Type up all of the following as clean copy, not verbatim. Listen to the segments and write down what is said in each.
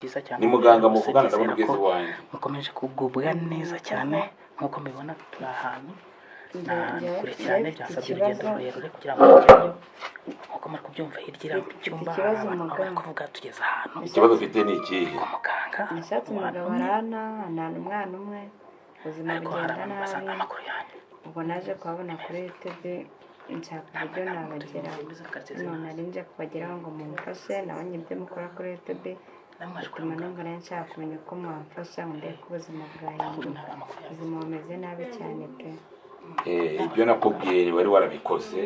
Byiza cyane. Ni muganga Rwose muvugana, ndabona ndizera ugeze ko iwanjye. mukomeje kugubwa neza cyane. Nk'uko mubibona, turi ahantu, ni ahantu kure cyane, byasabye urugendo rurerure kugira ngo tugereyo. Nk'uko muri kubyumva, hirya iriya mu cyumba hari Ikibazo, abantu bari muganga. kuvuga. Tugeze ahantu Ikibazo ufite ni ikihe? kwa muganga, Nashatse abantu umugabo umwe, arana antana umwana umwe, ubuzima ariko hari bugenda abantu basanga nabi. amakuru yanyu. Ubwo naje kuhabona kuri YouTube, nshaka uburyo nabageraho. None nari nje kubageraho ngo mumfashe. Nabonye ibyo mukora kuri YouTube, Namwe mwaje kureba bituma muganga. numva nari nshaka kumenya uko mwamfasha ngo ndebe ko ubuzima bwahinduka. Amakuru yanyu. Ubuzima bumeze nabi cyane pe. Ibyo nakubwiye wari warabikoze,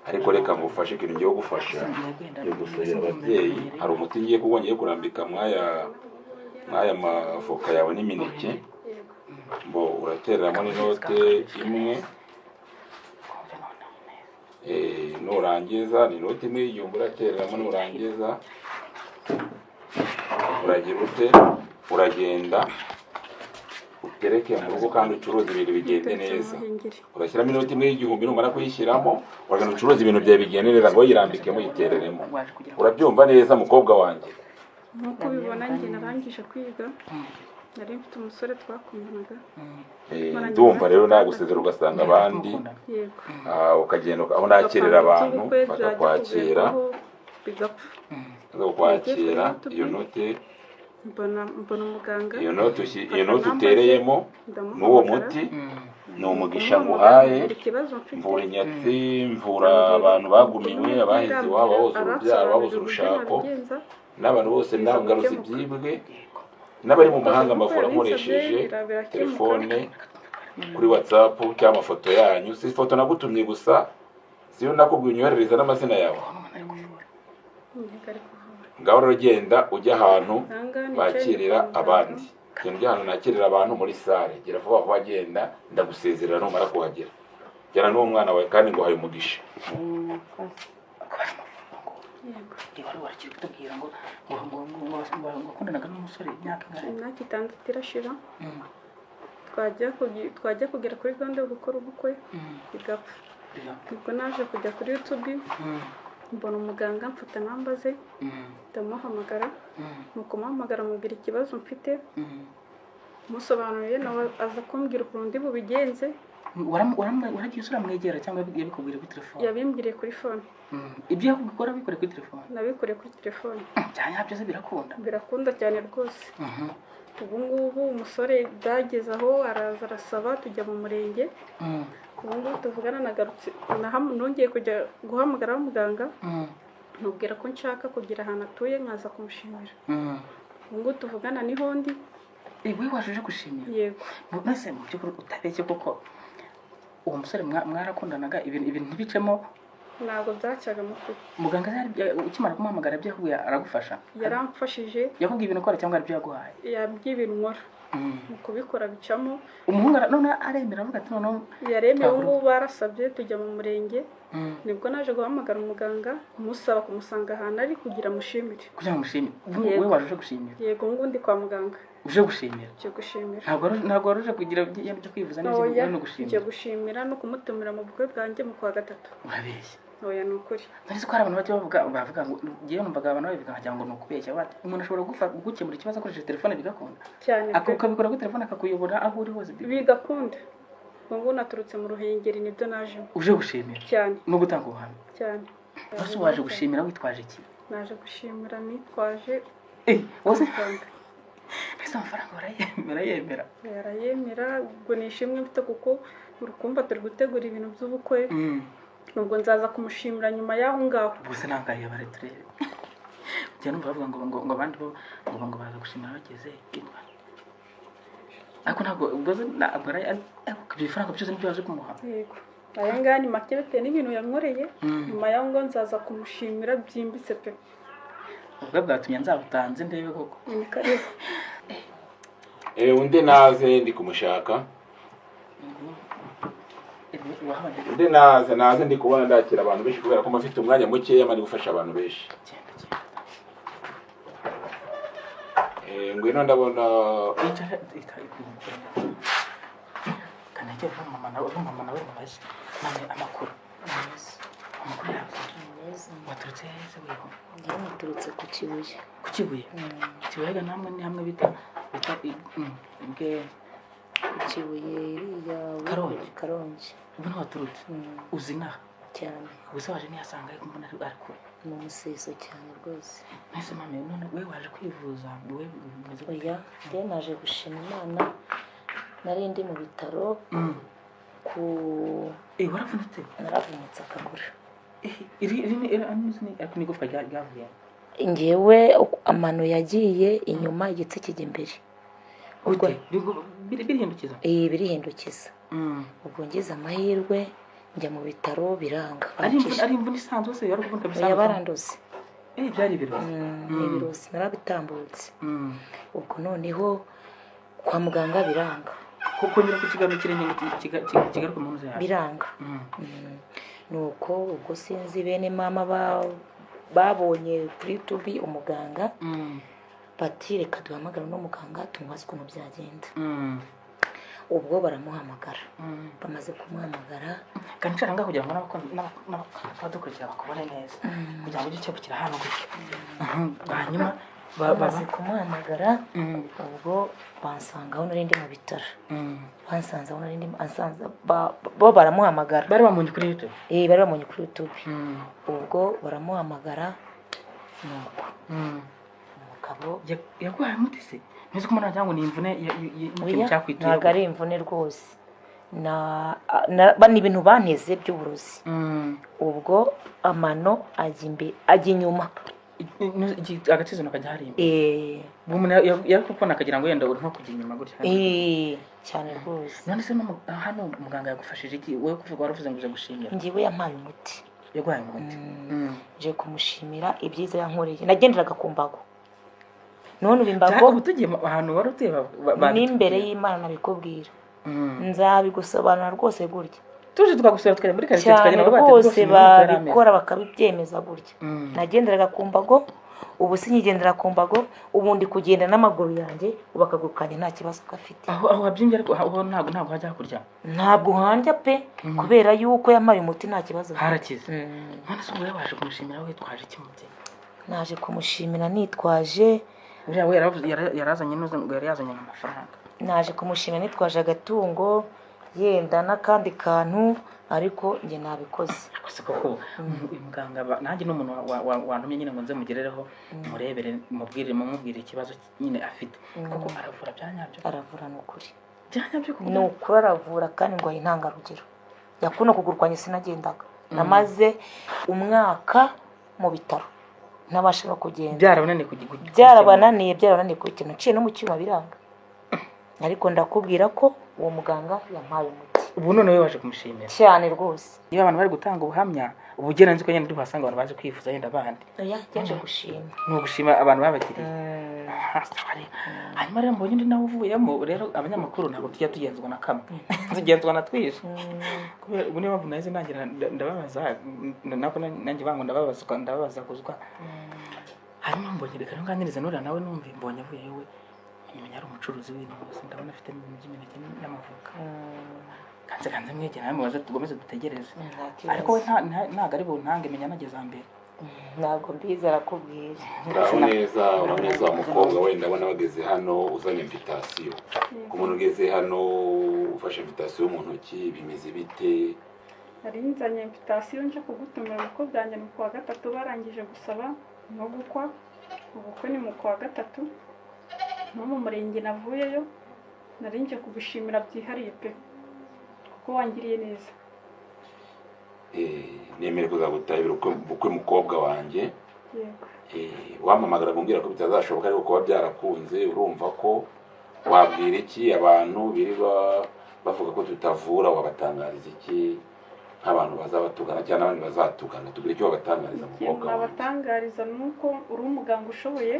ariko reka ngufashe ikintu ngiye gufasha. Ngiye gusabira ababyeyi. Hari umuti ngiye kuko ngiye kurambika mwaya mavoka yawe n'imineke, ngo uratereramo n'inote imwe. Twumve noneho neza. Nurangiza, ni inoti imwe y'igihumbi uratereramo. Nurangiza uragira ute? Uragenda utereke mu rugo kandi ucuruze ibintu bigende neza. Urashyiramo inoti imwe y'igihumbi, numara kuyishyiramo uragenda ucuruza ibintu byawe bigende neza, ngo uyirambikemo, uyitereremo. Waje kugira ngo Urabyumva neza, mukobwa wanjye? Nk'uko ubibona, njye narangije kwiga, nari mfite umusore twakundanaga. Ndumva rero nagusezera ugasanga abandi. Mukundana. Yego. Ukagenda aho nakirira abantu Tugapanga iby'ubukwe, byajya bakakwakira. kugerwaho bigapfa. Bakakwakira iyo note. Mbona umuganga. Iyo note utereyemo n'uwo muti ni umugisha nguhaye. Mbwira ikibazo mfite. Mvura inyatsi, mvura abantu bagumiwe, abaheze iwabo, babuze urubyaro, babuze urushako, n'abantu bose nagaruza ibyibwe, n'abari mu mahanga mbavura nkoresheje telefone kuri WhatsApp cyangwa amafoto yanyu. Si ifoto nagutumye gusa, siyo nakubwiye unyoherereza n'amazina yawe. Ubona umuntu ari kuvura. Intego ari kuvura. Ngaho rero genda ujya ahantu Ahangaha nicaye bakirira kwa muganga. abandi, genda ujya ahantu nakirira abantu muri sale. Gera vuba vuba, genda, ndagusezerera numara kuhagera. Jyana n'uwo mwana wawe kandi nguhaye umugisha. Murakoze. Ko baramuvura ngo Yego. Wari warakiri kutubwira ngo wakundanaga n'umusore imyaka ingahe? Imyaka 6 irashira. Twajya kugera kuri gahunda yo gukora ubukwe, bigapfa. Bigapfa. Ubwo naje kujya kuri YouTube, mbona umuganga, mfata namba ze, ndamuhamagara. Mu kumuhamagara mubwira ikibazo mfite, musobanuriye, nawe aza kumbwira ukuntu ndi bubigenze. Waragiye uramwegera cyangwa yabikubwira kuri telefone? Yabimbwiriye kuri phone. Ibyo yakubwira bikoreye kuri telefone? Nabikoreye kuri telefone. Bya nyabyo se birakunda? Birakunda cyane rwose. Ubu ngubu umusore byageze aho araza arasaba, tujya mu murenge. Ubu ngubu tuvugana nagarutse, nongeye kujya guhamagara muganga, mubwira ko nshaka kugira ahantu atuye nkaza kumushimira. Ubu ngubu tuvugana niho ndi. Wowe waje uje gushimira? Yego. Mbese mu by'ukuri utabeshye koko, uwo musore mwarakundanaga, ibintu ntibicemo? Ntabwo byacyaga mu kuri. Muganga ukimara kumuhamagara ibyo yakubwiye aragufasha? Yaramfashije. Yakubwiye ibintu ukora cyangwa hari ibyo yaguhaye? Yabwiye ibintu nkora, mu kubikora bicamo. Umuhungu none aremera, avuga ati noneho Yaremeye. Ubu ngubu barasabye tujya mu murenge. Nibwo naje guhamagara umuganga musaba kumusanga ahantu ari kugira mushimire. Kugira ngo mushimire ubu? Yego. Wowe waje uje gushimira? Yego, ubu ngubu ndi kwa muganga. Uje gushimira? Ngiye gushimira. Ntabwo wari uje kugira ibyo kwivuza n'ibyo Oya, no ngiye gushimira. gushimira no kumutumira mu bukwe bwanjye mu kwa gatatu. Urabeshya. Oya, ni ukuri. Nari ko hari abantu bajya bavuga ngo, ngewe numvaga abantu babivuga nkagira ngo ni ukubeshya, bati umuntu ashobora gukemura ikibazo akoresheje telefone bigakunda. Cyane pe. Ukabikora kuri telefone akakuyobora aho uri hose. Bigakunda. Ubu ngubu naturutse mu Ruhengeri, nibyo najemo. Uje gushimira? Cyane. No gutanga ubuhamya? Cyane. Ese waje gushimira witwaje iki? Naje gushimira nitwaje Wowe amafaranga. Ese amafaranga barayemera yemera? Yarayemera. Ubwo ni ishimwe mfite kuko urukumva turi gutegura ibintu by'ubukwe. Ubwo nzaza kumushimira nyuma y'aho ngaho. Ubwo nangaye bare turebe. Njya numva bavuga ngo abandi bo ngo baza gushimira bageze kitwa, ariko ntabwo ubwo ntabwo ari, ariko ibyo bifaranga byose nibyo waje kumuha? Yego, aya ngaya ni make bitewe n'ibintu yankoreye. Nyuma y'aho ngaho nzaza kumushimira byimbitse pe. Ubwo bwatumye nzabutanze ndebe koko. Ni karibu. Undi naze, ndi kumushaka. Wahabanje. Undi naze, naze, ndi kubona ndakira abantu benshi kubera ko mba mfite umwanya mukeya, mba ndi gufasha abantu benshi. Genda, genda. Ngwino ndabona. Icara ita. Kanegera mama nawe, mama nawe mubaze none amakuru yawe. Neza. Waturutse heza weho? Njyewe naturutse ku Kibuye. Ku Kibuye? Kibuye namwe ni hamwe bita bwe Ku Kibuye iriya Karongi. Karongi. Ubu niho waturutse? Uzi inaha? Cyane. Ubuse waje ntiyasanga ariko mbona ari kure. Ni umuseso cyane rwose. Mwese mama, none we waje kwivuza we bimeze gute? Oya, njyewe naje gushima Imana, nari ndi mu bitaro ku waravunitse? Naravunitse akaguru. Iri ariko ni igufwa ryavuye. Njyewe amano yagiye inyuma, igitsi kijya imbere. Ubwo birihindukiza? Birihindukiza. Ubwo ngize amahirwe njya mu bitaro biranga. Ari imvune isanzwe se yari kuvunika bisanzwe? Oya, barandoze. Byari ibirozi. Ni ibirozi narabitambutse. Ubwo noneho kwa muganga biranga. Kuko nyura ku kiganiro kirenge ngo kigaruke mu nzu yawe. Biranga. Nuko ubwo sinzi bene mama babonye kuri YouTube umuganga, bati reka duhamagare uno muganga tumubaze ukuntu byagenda. Ubwo baramuhamagara. Bamaze kumuhamagara, kandi nshaka ngaho kugira ngo n'abadukurikira bakubone neza, kugira ngo ujye ukebukira hano gutya. Hanyuma bamaze kumuhamagara, ubwo bansanga aho nari ndi mu bitaro. Bansanze aho nari ndi, ansanze bo baramuhamagara. Bari bamunye kuri YouTube? Bari bamunye kuri YouTube. Ubwo baramuhamagara, nuko umugabo yaguhaye umuti se? Ntuzi ko umuntu ngo ni imvune y'ikintu cyakwituye? Ntabwo ari imvune rwose. Ni ibintu banteze by'uburozi. Ubwo amano ajya inyuma. Agatsizo kajya hari imbere. Umuntu yari kubona akagira ngo yenda uri nko kujya inyuma gutya. Cyane rwose. None se hano muganga yagufashije iki? Wowe kuvuga waravuze ngo uje gushimira. Njyewe yampaye umuti. Yaguhaye umuti. Nje kumushimira ibyiza yankoreye. Nagenderaga ku mbago. None ubu imbago ubu tugiye ahantu wari utuye n'imbere y'Imana nabikubwira. Nzabigusobanura rwose gutya. Tuje tukagusura tukajya muri karitsiye tukagenda rwose babikora bakabibyemeza gutya. Nagenderaga ku mbago, ubu sinyigendera ku mbago, ubu ndi kugenda n'amaguru yanjye, ubu akaguru kanjye nta kibazo gafite. Aho wabyimbye ariko aho ntabwo hajya hakurya. Ntabwo hanjya pe, kubera yuko yampaye umuti nta kibazo. Harakize. None se ubu waje kumushimira witwaje iki mubyeyi? Naje kumushimira nitwaje uriya we yarazanye ngo yari yazanye amafaranga. Naje kumushimira nitwaje agatungo yenda n'akandi kantu, ariko njye nabikoze. Akose koko uyu muganga nanjye n'umuntu wantumye nyine ngo nze mugerereho murebere mubwire mumubwire ikibazo nyine afite. Koko aravura byanyabyo? Aravura ni ukuri. Byanyabyo ni ukuri aravura kandi ngo intangarugero. Yakuno kuguru kwanjye sinagendaga. Namaze umwaka mu bitaro ntabasha no kugenda. Byarabananiye byarabananiye kukintu. Nciye no mu cyuma biranga. Ariko ndakubwira ko uwo muganga yampaye umuti. Ubu none we waje kumushimira cyane rwose. Iyo abantu bari gutanga ubuhamya ubugera nzi ko nyine duhasanga abantu baje kwifuza yenda abandi. Oya, yaje gushima. Ni ugushima abantu babagiriye. Hanyuma rero mbonye undi nawe uvuyemo rero abanyamakuru ntabwo tujya tugenzwa na kamwe. Tugenzwa na twishe. Kubera ubu niyo mpamvu nahise nangira ndababaza nako nanjye bango ndababaza kuzwa. Hanyuma mbonye reka nganirize nuriya nawe numve mbonye avuyeyo we. Nyuma yari umucuruzi w'ibintu gusa ndabona afite ibintu by'imineke n'amavuka. Kanze mwegera nawe mubaze tugomeze dutegereze. Ariko we ntabwo ari buntange menya nageze mbere. Ntabwo mbizi arakubwira. Uraho neza umukobwa we ndabona bageze hano uzanye invitation. Ku muntu ugeze hano ufashe invitation mu ntoki bimeze bite? Nari nzanye invitation nje kugutumira ubukwe bwanjye mu kwa gatatu barangije gusaba no gukwa. Ubukwe ni mu kwa gatatu. No mu murenge navuyeyo nari nje kugushimira byihariye pe kuko wangiriye neza. Nemere kuzagutahira ubukwe mukobwa wanjye. Yego. Wampamagara kumbwira ko bitazashoboka ariko kuba byarakunze urumva ko wabwira iki abantu birirwa bavuga ko tutavura wabatangariza iki nk'abantu bazabatugana cyangwa abandi bazatugana tubwire icyo wabatangariza mukobwa wanjye. Nabatangariza nuko uri umuganga ushoboye.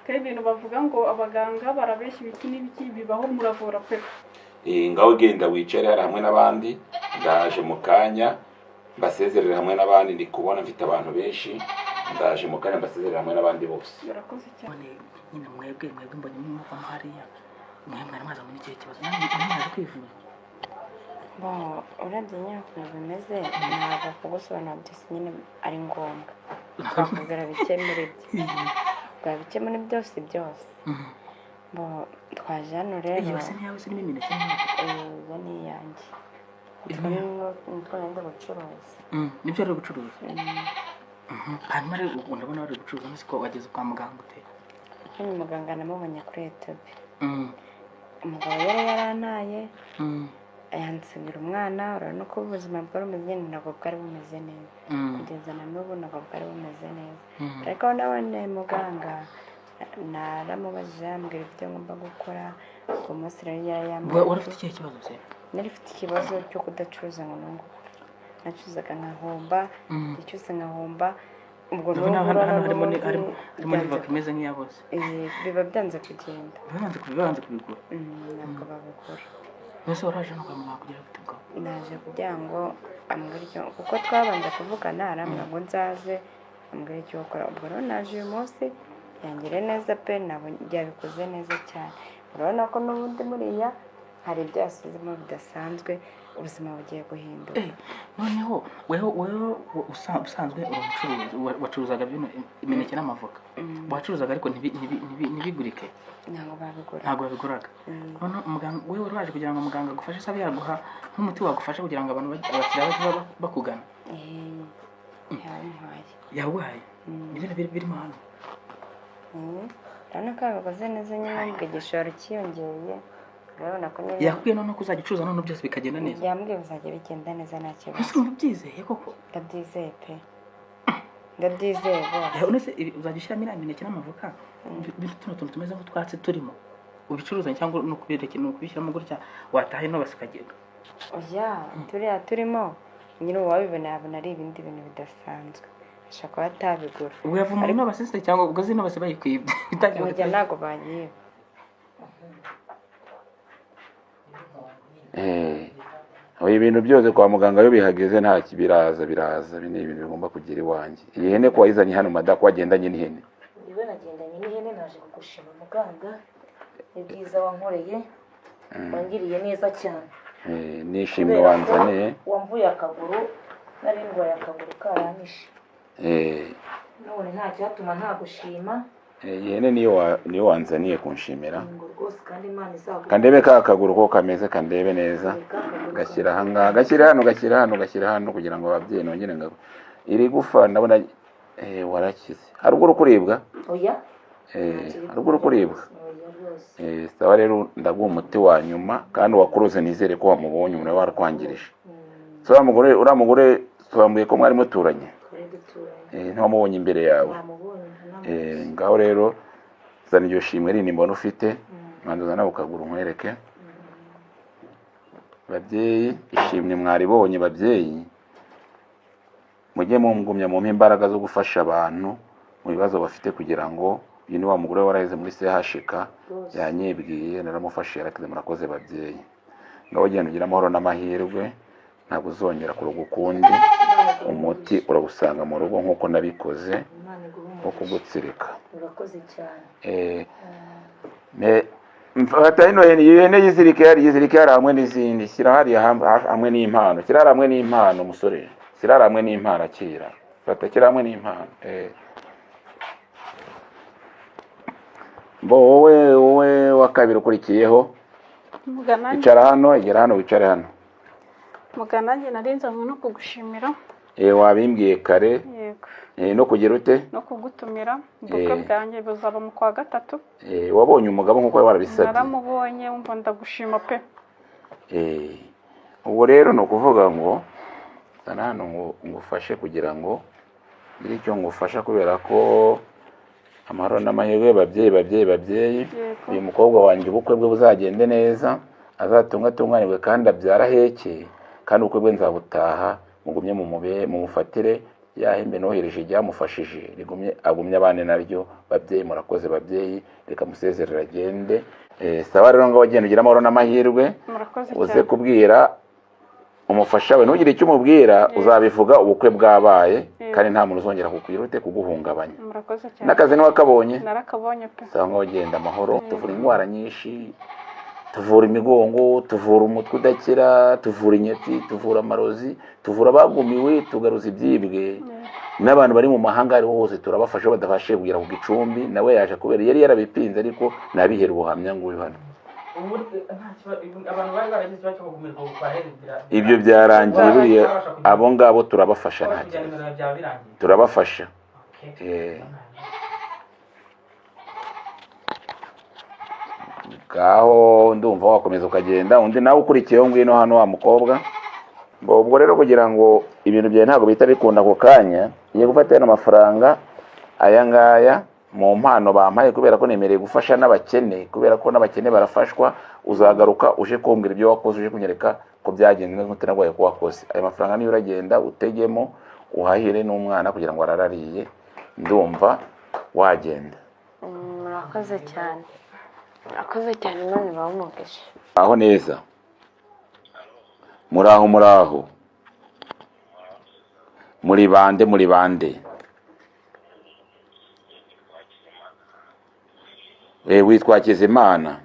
Kandi ibintu bavuga ngo abaganga barabeshya ibiki n'ibiki bibaho muravura pe. Ngaho genda wicare hari hamwe n'abandi ndaje mu kanya mbasezerere hamwe n'abandi ndi kubona mfite abantu benshi ndaje mu kanya mbasezerere hamwe n'abandi bose. Urakoze cyane. Nyine mwebwe mbonye muva hariya mwe mwari mwaza muri iki kibazo namwe mwaje kwivuza. Bo, urebye nyine ukuntu bimeze, ntabwo kugusobanura byose nyine ari ngombwa. Twakubwira bike muri byo, bwa bike muri byose byose. Bo, twaje hano rero. Iyi base niyawe se? Irimo imineke n'imwe? Iyo ni iyanjye. Nitwo nenda gucuruza. Nibyo ari gucuruza. Hanyuma rero ubu ndabona wari gucuruza nzi ko wageze kwa muganga ute? Hano muganga namubonye kuri YouTube. Umugabo yari yarantaye, yansigira umwana. Urabona ko ubuzima bwari bumeze nyine, ntabwo bwari bumeze neza. Kugeza na n'ubu ntabwo bwari bumeze neza. Ariko aho naboneye muganga, naramubajije, ambwira ibyo ngomba gukora. Uwo munsi rero yari yambwiye. Wari ufite ikihe kibazo se? Nari mfite ikibazo cyo kudacuruza ngo nunguke. Nacuruzaga nkahomba, igihe cyose nkahomba. Ubwo Ndabona n'ubu hano hano harimo n'ubundi harimo n'ivoka imeze nk'iya bose. Biba byanze kugenda. Bibanze kubigura. Ntabwo babigura. Mbese waraje no kwa muganga kugira gute ubwo? Naje kugira ngo ambwire icyo, kuko twabanje kuvugana, arambwira ngo nzaze ambwire icyo gukora. Ubwo rero naje uyu munsi, yangiriye neza pe, ntabwo yabikoze neza cyane. Urabona ko n'ubundi buriya hari ibyo yasizemo bidasanzwe, ubuzima bugiye guhinduka. Noneho weho usanzwe uri umucuruzi, wacuruzaga bino imineke n'amavoka, wacuruzaga ariko ntibigurike. Ntabwo babigura. Ntabwo babiguraga. Noneho muganga, wewe wari waje kugira ngo muganga agufashe se abe yaguha nk'umuti wagufasha kugira ngo abantu abakiriya bajye bakugana. Yamuhaye. Yaguhaye ni bino birimo hano. Urabona ko babikoze neza nyine, ubwo igishoro cyiyongereye, urabona ko nyine. Yakubwiye noneho ko uzajya ucuruza noneho byose bikagenda neza? Yambwiye bizajya bigenda neza, nta kibazo. Ese urumva ubyizeye koko? Ndabyizeye pe, ndabyizeye rwose. None se uzajya ushyiramo iriya mineke n'amavoka, tuno tuntu tumeze nk'utwatsi turimo, ubicuruza cyangwa ni ukubireka, ni ukubishyiramo gutya wataha ino basi ukagenda? Oya, turiya turimo nyine uwabibona yabona ari ibindi bintu bidasanzwe, ashobora kuba atabigura. Ubwo yavuma ino basi se, cyangwa ubwo zino basi bayikwibye? Oya, ntabwo bayiba. Ibintu byose kwa muganga iyo bihageze nta biraza biraza. Ibi ni ibintu bigomba kugira iwanjye. Iyi hene ko wayizanye hano, mada, ko wagendanye n'ihene? Niba nagendanye n'ihene, naje kugushima muganga, ibyiza wankoreye, wangiriye neza cyane. Nishimwe Kubera ko wanzaniye. Wamvuye akaguru, nari ndwaye akaguru karanyishe. None nta cyatuma ntagushima. Iyi hene niyo wanzaniye kunshimira. Ngo rwose, kandi Imana izaguha. Kandebe ka kaguru ko kameze, kandebe neza. Gashyira ahangaha, gashyira hano, gashyira hano, gashyira hano, kugira ngo ababyeyi nongere ngo iri gufa ndabona warakize. Haruguru kuribwa? Oya. Haruguru kuribwa? Oya rwose. Sawa rero, ndaguha umuti wa nyuma kandi wakuruze, nizere ko wamubonye umuntu warakwangirije. So uriya mugore twambwiye ko mwari muturanye? Twari duturanye. Ntiwamubonye imbere yawe? Namubonye. Ngaho rero zana iryo shimwe rindi mbona ufite, manza uzana ku kaguru nkwereke. Babyeyi, ishimwe mwaribonye. Babyeyi, mujye mungumya mumpe imbaraga zo gufasha abantu mu bibazo bafite, kugira ngo uyu ni wa mugore waraheze muri CHK, yanyibwiye, naramufashe, yarakize. Murakoze babyeyi. Ngaho genda ugire amahoro n'amahirwe, ntabwo uzongera kuroga ukundi. Umuti urawusanga mu rugo nk'uko nabikoze Imana iguhe wo kugutsirika. Urakoze cyane. Mfata ino hene, iyi hene yizirike hariya, yizirike hariya hamwe n'izindi. Shyira hariya hamwe n'impano, shyira hariya hamwe n'impano, musore, shyira hariya hamwe n'impano. Akira, fata, shyira hamwe n'impano. Bo wowe wa kabiri ukurikiyeho. Muganange. Icara hano, egera hano, wicare hano. Muganange, nari nzanywe no kugushimira. Wabimbwiye kare. Yego. No kugira ute? No kugutumira, ubukwe bwanjye buzaba mu kwa gatatu. Wabonye umugabo nk'uko wari warabisabye? Naramubonye, wumva ndagushima pe. Ubwo rero ni ukuvuga ngo zana hano ngo ngufashe, kugira ngo ngire icyo ngufasha, kubera ko amahoro n'amahirwe. Babyeyi, babyeyi, babyeyi, uyu mukobwa wanjye ubukwe bwe buzagende neza, azatunge atunganirwe kandi abyara aheke, kandi ubukwe bwe nzabutaha. Mugumye mumube mumufatire ya hembe nohereje ryamufashije, rigumye agumye abane naryo. Babyeyi, murakoze. Babyeyi, reka musezerere agende. Sawa rero, ngo agende ugire amahoro n'amahirwe. Murakoze Uze cyane. kubwira umufasha we, ntugire icyo umubwira, uzabivuga ubukwe bwabaye, kandi nta muntu uzongera kukugira ute, kuguhungabanya. Murakoze cyane. N'akazi ntiwakabonye? Narakabonye pe. Usanga ugenda amahoro. Tuvura indwara nyinshi. Tuvura imigongo, tuvura umutwe udakira, tuvura inyatsi, tuvura amarozi, tuvura abagumiwe, tugaruza ibyibwe. N'abantu bari mu mahanga ariho hose turabafasha, iyo badafashe kugera ku gicumbi. Nawe yaje kubera yari yarabipinze, ariko nabihera ubuhamya nguyu hano. Ubu nta kibazo, abantu bari baragize ikibazo cyo kugumirwa kwa Heribira. Ibyo byarangiye buriya, abo ngabo turabafasha, nta kugira kibazo. Nimero byaba birangiye. Turabafasha. Okay. Ngaho ndumva wakomeza ukagenda. Undi nawe ukurikiyeho, ngwino hano wa mukobwa. Ubwo rero kugira ngo ibintu byawe ntabwo bihita bikunda ako kanya, ngiye gufata yano mafaranga aya ngaya mu mpano bampaye, kubera ko nemereye gufasha n'abakene, kubera ko n'abakene barafashwa. Uzagaruka uje kumbwira ibyo wakoze, uje kunyereka ko byagenze neza, umutima wawe ko wakoze. Aya mafaranga niyo uragenda utegemo uhahire n'umwana kugira ngo ararariye. Ndumva wagenda. Murakoze cyane, murakoze cyane, Imana ibahe umugisha. Aho neza, muraho, muraho, muri bande, muri bande? Witwa Hakizimana,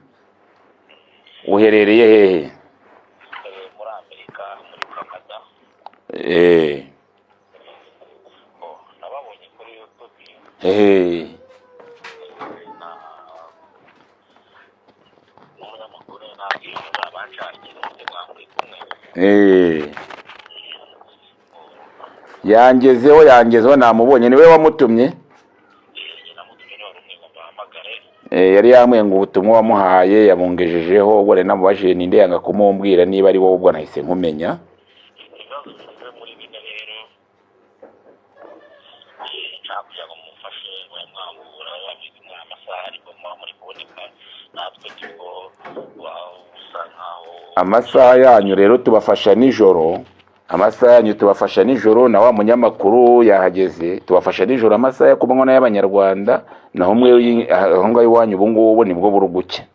uherereye hehe? Muri Amerika, muri Canada. Nababonye kuri YouTube. Na n'umunyamakuru nabwiye babanshakira umutima muri kumwe. Yangezeho, yangezeho, namubonye, niwe wamutumye. Namutumye, niba rumwe ngo mbahamagare. Yari yambwiye ngo ubutumwa wamuhaye yabungejejeho. Ubwo rero namubajije ninde, yanga kumumbwira niba ari wowe, ubwo nahise nkumenya. Ibibazo bigeze muri bine rero, nshaka kugira ngo mumufashe, mube mwahura mwa amasaha, ariko muba muri kuboneka natwe turiko usa nkaho. Amasaha yanyu rero tubafasha nijoro, amasaha yanyu tubafasha nijoro, na wa munyamakuru yahageze. Tubafasha nijoro, amasaha yo kumanywa n'ay'abanyarwanda, naho mwe aho ngaho iwanyu ubu ngubu nibwo buri gucya.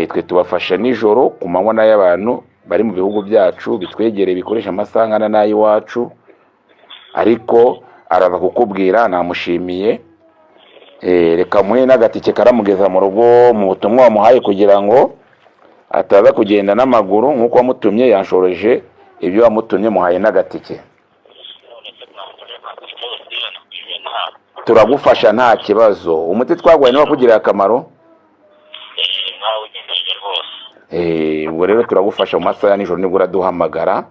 Twe tubafasha nijoro, ku manywa n'ay'abantu bari mu bihugu byacu bitwegereye bikoresha amasaha angana n'ay'iwacu. Ariko araza kukubwira, namushimiye. Reka muhe n'agatike karamugeza mu rugo mu butumwa wamuhaye, kugira ngo ataza kugenda n'amaguru nk'uko wamutumye. Yanshoroje ibyo wamutumye, muhaye n'agatike. None se mwamfasha ntabwo ikibazo 100%? Turagufasha, nta kibazo. Umuti twaguhaye niwo wakugiriye akamaro. Mwawugejeje rwose. Ubwo rero turagufasha mu masaha ya nijoro, nibwo uraduhamagara.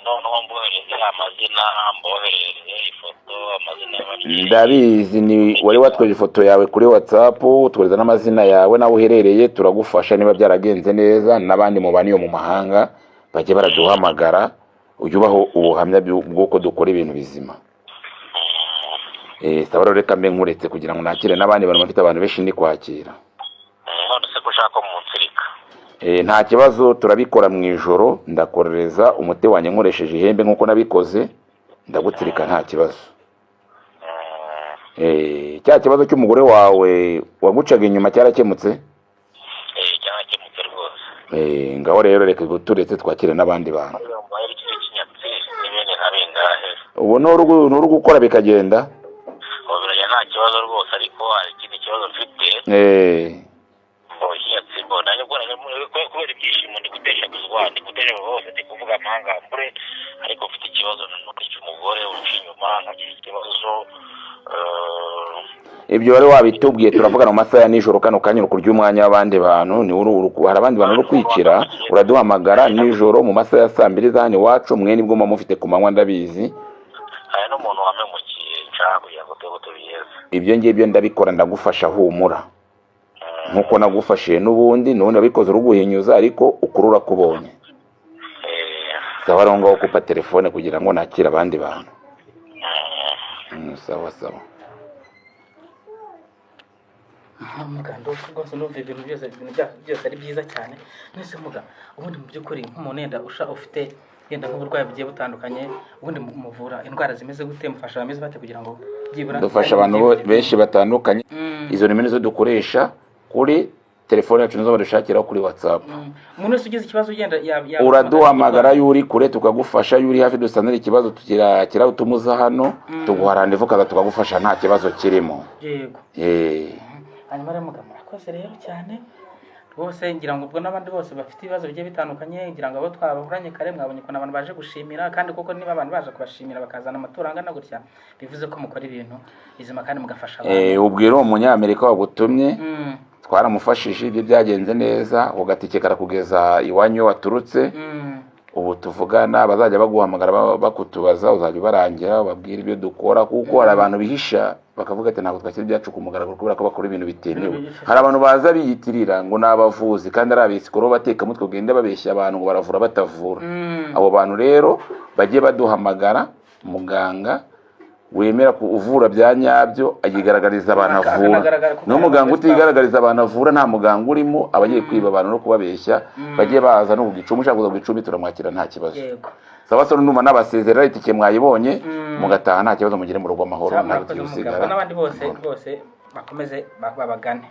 Noneho mbohereze amazina, mbohereze ifoto, amazina y'ababyeyi. Ndabizi, ni wari watweje ifoto yawe kuri WhatsApp, utwereza n'amazina yawe n'aho uherereye. Turagufasha niba byaragenze neza, n'abandi mubana iyo mu mahanga bajye baraduhamagara, ujye ubaho ubuhamya bw'uko dukora ibintu bizima. Sawa rero, reka mbe nkuretse kugira ngo nakire n'abandi bantu, bafite abantu benshi ndi kwakira. None se ko ushaka ko munsirika? Nta kibazo, turabikora mu ijoro. Ndakorereza umuti wanjye nkoresheje ihembe nk'uko nabikoze, ndagutsirika nta kibazo. Cya kibazo cy'umugore wawe wagucaga inyuma cyarakemutse? Cyarakemutse rwose. Ngaho rero reka turetse twakire n'abandi bantu. Mbaye ikiri kinyatsi n'ibindi nka bingahe? Ubu nturi gukora bikagenda? Ubu birajya nta kibazo rwose, ariko hari ikindi kibazo mfite. Ngo ikinyatsi ngo nanjye ubwo nanjye kubera ibyishimo ndi guteshaguzwa, ndi guteshaguzwa hose, ndi kuvuga amahangambure, ariko mfite ikibazo nanone cy'umugore unca inyuma, nkagira ikibazo. Ibyo wari wabitubwiye, turavugana mu masaha ya nijoro. Kano kanya uri kurya umwanya w'abandi bantu, ni hari abandi bantu uri kwicira. Uraduhamagara nijoro mu masaha ya saa 2 za hano iwacu, mwe nibwo muba mufite ku manywa, ndabizi. Hari n'umuntu wampemukiye, nshaka kugira ngo tube tubigeze. Ibyo ngibyo ndabikora, ndagufasha, humura, nkuko nagufashije n'ubundi. N'ubundi wabikoze uruguhinyuza, ariko ukuri urakubonye. Sawa rero, ngaho kupa telefone kugira ngo nakire abandi bantu. Sawa sawa. Muga, rwose ndumva ibintu byose, ibintu byacu byose ari byiza cyane. Nese muga, ubundi mu by'ukuri nk'umuntu yenda usha ufite yenda nk'uburwayi bugiye butandukanye, ubundi muvura indwara zimeze gute, mufasha abameze bate kugira ngo byibura? Dufasha abantu benshi batandukanye. Izo nimero nizo dukoresha kuri telefone yacu, nizo badushakiraho kuri WhatsApp. Umuntu wese ugize ikibazo ugenda Uraduhamagara iyo uri kure tukagufasha, iyo uri hafi dusanira ikibazo tukirakira, utumuza hano tuguha randevu ukaza tukagufasha, nta kibazo kirimo. Yego. Hanyuma rero muga, murakoze rero cyane. Rwose ngira ngo ubwo n'abandi bose bafite ibibazo bigiye bitandukanye, ngira ngo abo twabahuranye kare mwabonye ukuntu abantu baje gushimira, kandi koko niba abantu baje kubashimira bakazana amaturo angana gutya, bivuze ko mukora ibintu bizima kandi mugafasha abantu. Ubwira uwo munyamerika wagutumye, twaramufashije, ibyo byagenze neza, ako gatike karakugeza iwanyu iyo waturutse. Ubu tuvugana bazajya baguhamagara bakutubaza, uzajya ubarangira ubabwira ibyo dukora, kuko hari abantu bihisha bakavuga ati ntabwo twashyira ibyacu ku mugaragaro kubera ko bakora ibintu bitemewe. Hari abantu baza biyitirira ngo ni abavuzi kandi ari abesikoro batekamutwe, bagenda babeshya abantu ngo baravura batavura. Abo bantu rero bajye baduhamagara, muganga wemera uvura bya nyabyo ayigaragariza abantu avura, Akanagaragara kuko naho muganga ari utigaragariza abantu avura nta muganga urimo, aba agiye kwiba abantu no kubabeshya. Bajye baza no ku gicumbi, ushaka kuza ku gicumbi turamwakira nta kibazo. Sawa se, ndumva nabasezerera, itike mwayibonye, mugataha nta kibazo, mugere mu rugo amahoro, Sawa, ntabwo murakoze muganga tuyisigara. N'abandi bose rwose bakomeze babagane.